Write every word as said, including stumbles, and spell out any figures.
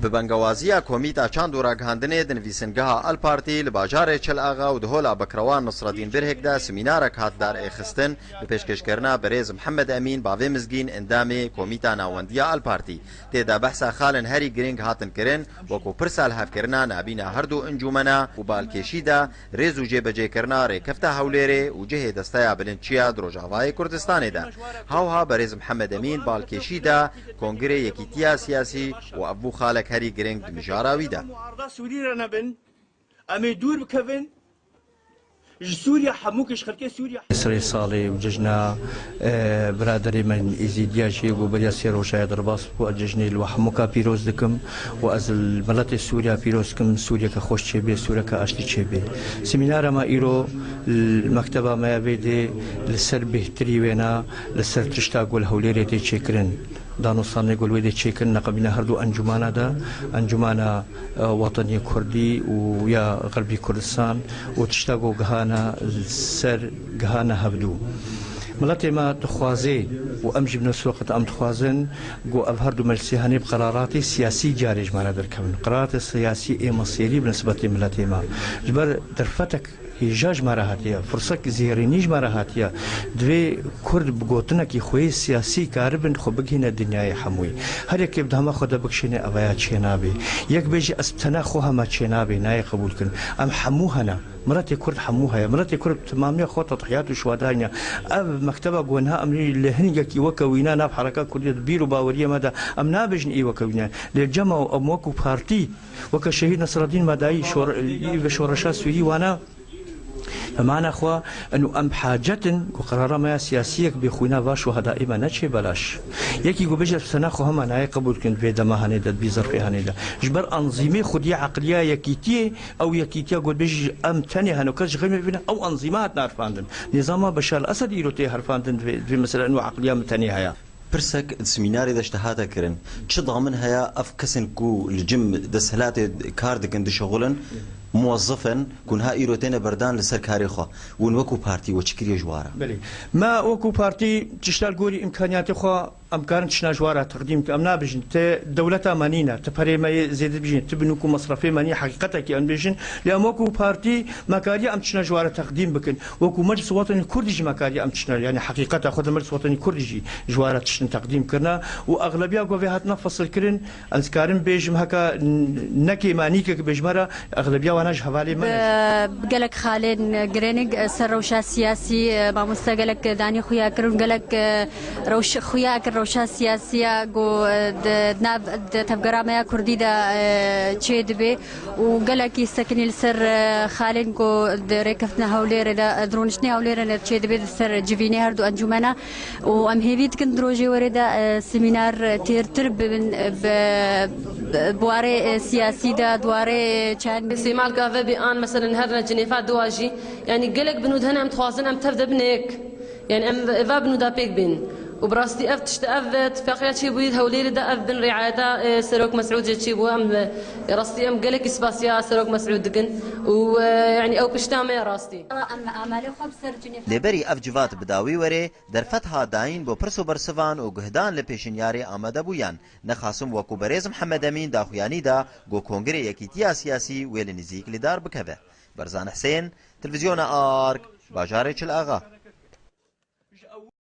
Bi bengewaziya Komîta Çand û Ragihandinê di nivîsingeha El Partî li bajarê Çil Axa û di hola Bekrewan Nisredîn Birhik de semînarek hat darêxistin bi pêşkêşkirina birêz Mihemed Emîn Bavê Mizgîn, endamê Komîta Nawendiya El Partî. Tê de behsa xalên herî girîng hatin kirin, wekû pirsa lihevkirina nabîna her du encûmena û balkêşî de rêz û jêbecêkirina rêkefta Hewlêrê û cihê Desteya Bilind Çiya di Rojavayê Kurdistanê de. Hawha berêz Mihemed Emîn balkêşî de Kongrê Yekîtiya Siyasî û ev bû xalek herî girîng di mijara wî de. Muarda Sûrî re nebin, em ê dûr bikevin ji Sûriye, hemû kiş xelkê Sûriye. Sirê salê û cejna, e, biraderê me Êzîdiya jî ku beriya sê roja ye derbas bû, ez cejnê li we hemûka pîroz dikim û ez li miletê Sûriya pîroz dikim, Sûriyeke xweş çêbê, Sûriyeke aştî çêbê. Semînara me îro li mekteba me ya vê dê li ser bêhtirî wêna, li ser tişta ku li Hewlêrê tê çêkirin. Danûstanê ku li wê dê çêkirin, neqebîna her du encûmana de, Encûmana, e, Wetenî Kurdî û ya Xerbî Kurdistan û tişta ku gihana ser, gihana hevdû. Miletê me dixwaze û em jî bi nefs wexta em dixwazin ku ev her du meclisê henê bi qeraratê siyasî carê ji me re derkevin. Qeraratê siyasî ê mesêrî bi nisbetê miletê me. Ji ber derfetek hêja ji me re hatiye, firsekî zêrînî ji me re hatiye. Divê Kurd bi gotinekî xwe yê siyasî karibin xwe bigihîne dinyayê hemûyî. Her yekê bi dema xwe de bikişêne, ev ya çênabê. Yek bêjî, ez bi tena xwe hema çênabê, nayê qebûl kirin. Em hemû hene. Miletê Kurd hemû heye. Miletê Kurd bi temamiya xwe tedhiyat û şuheda hene. Ev mekteba ku niha em li hingekî weke wîna nav hereka Kurdî de bîr û baweriyê me de em nabêjin ê weke wîna. Lê cema em wekû partî, weke Şehîd Nesreddîn Medayî şor-, ê ve şoreşa Sûrî wana, bi mana xwe, eno em bi hacet in ku qerara me ya siyasî yek bê xwîna va şuhedayê me neçê belaş. Yekî ku bêje, sena xwe hema nayê qebûl kin, vê dema hanê de, di vî zerfê hanê de. Ji ber enzîmê xwediyê eqliya yekîtiyê, ew yekîtiya ku bêjî em tenê hene, kes ji xeymê bibîne, ew enzîma hat nerfandin. Nîzama Beşar el Esed îro tê herfandin, vê, vê mesela eno eqliya min tenê heye. Pirsek di semînarê de ji te hate kirin. Çi damin heye ev kesên ku li cem desthilatê kar dikin, dişexulin, muwezzif in, ku niha îro têne berdan li ser karê xwe? Hûn wekû partî we çi kiriye ji wan re? Belê. Me wekû partî tişta li gorî îmkaniyatê xwe em karin tiştna ji wan re teqdîm bikin. Em nabêjin, te dewleta me nîne, te perê me yê zêde dibêjin, tu binûk û mesrefê me nîne, heqîqetekî em dibêjin. Lê em wekû partî me kariye em tiştna ji wan re teqdîm bikin. Wekû Meclis Wetenî Kurdî jî me kariye em tiştna, yanî heqîqeta xwe de Meclis Wetenî Kurdî jî ji wan re tiştin teqdîm kirine û exlebiya ku vê hatine fesilkirin, ez karim bêjim heka n-, ne kêmanîkek bêjme re, exlebiya wana ji hevalê me ne. Bi gelek xalên girênig ser rewşa siyasî, mamoste gelek danî xuya kir û gelek rewş-, xuya kir rewşa siyasî ya ku di nav, di tevgera me ya Kurdî de çê dibe. û gelekî sekinî li ser, e, xalên ku di rêkeftina Hewlêrê de, e, di rûniştinê Hewlêrê de çêdibe, di ser civînê her du encûmena û em hêvî dikin di rojê werê de, e, semînar têrtir bibin, e, bi, bi, bi warê, e, siyasî de, di warê, e, çend Sêmal gave bê an, meselen, herine Cinêfa duwa jî, yanî gelek binûd hene em dixwazin em tev de bine yek. Yani em va binûda pêk bên. Û bi rastî ev tişt, ev tifaqiya çêbûyî Hewlêrê de ev bin riayeta, e, Serok Mesûd jê çêbû. Em, e, rastî em gelekî spasiya Serok Mesûd dikin. Û, e, yani ew pişta me ya rastî. Em amalê xwe bi ser Cinêfa Lê berî ev civat bi dawî werê, derfet hat dayîn bo pirs û bersivan û guhdan li pêşinyarê amadebûyan. Nexasim wekû berêz Mihemed Emîn daxuyanî da, go Kongrê Yekîtiya Siyasî wê li nizîk li dar bikeve. Berzan Husên, Televîzyona Ark, bajarê Çil Axa.